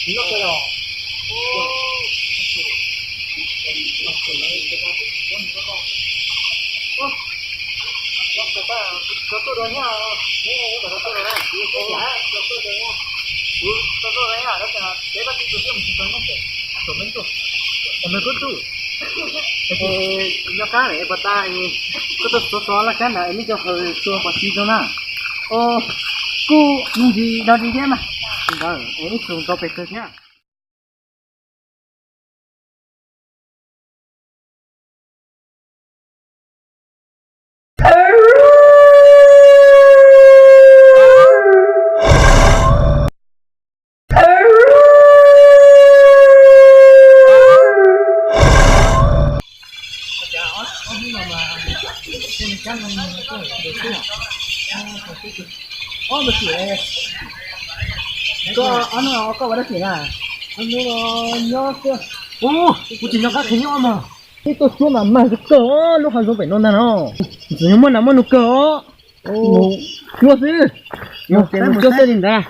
Nyob qab es puas tas, koj tuaj xov xov laj kab ntawd es nej cov hawm tsuas pom tsis zoo na. Kuj me ntsis dog dig thiab mas, ntawd es ib txhis tau pes kawg thiab. Koj, koj ua dab tsi na? Ub, kuv tsis nco qab qhia nyob mas. Ib tug suab mas mag kawg, lub hav zoov pem no ntag no. Txawm yog muaj nas muaj noog kawg os. Mus cuab xwb, mus cuab xwb li ntawd.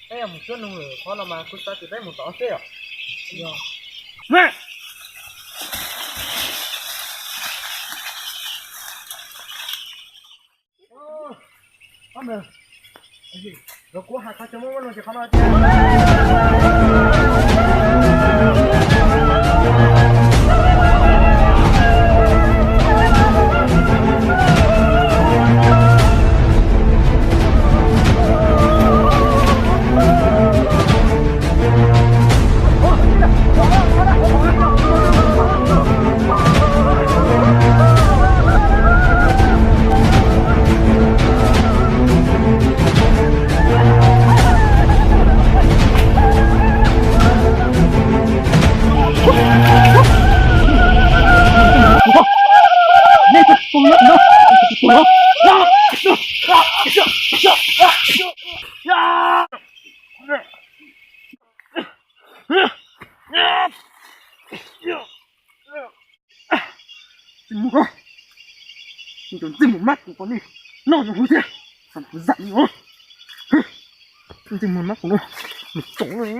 Peb mus cuab noog lawm, qhov no mas kuv xav tias peb mus tod xwb os. Los kuv hais qhov tseem muaj muaj no ces qhov no tiag. Txij mus, tus ntxij mus mab kuv poj niam noj zoo huv thiab, kuv zam li os. Tus ntxij mus mab kuv no, nws tsoom li.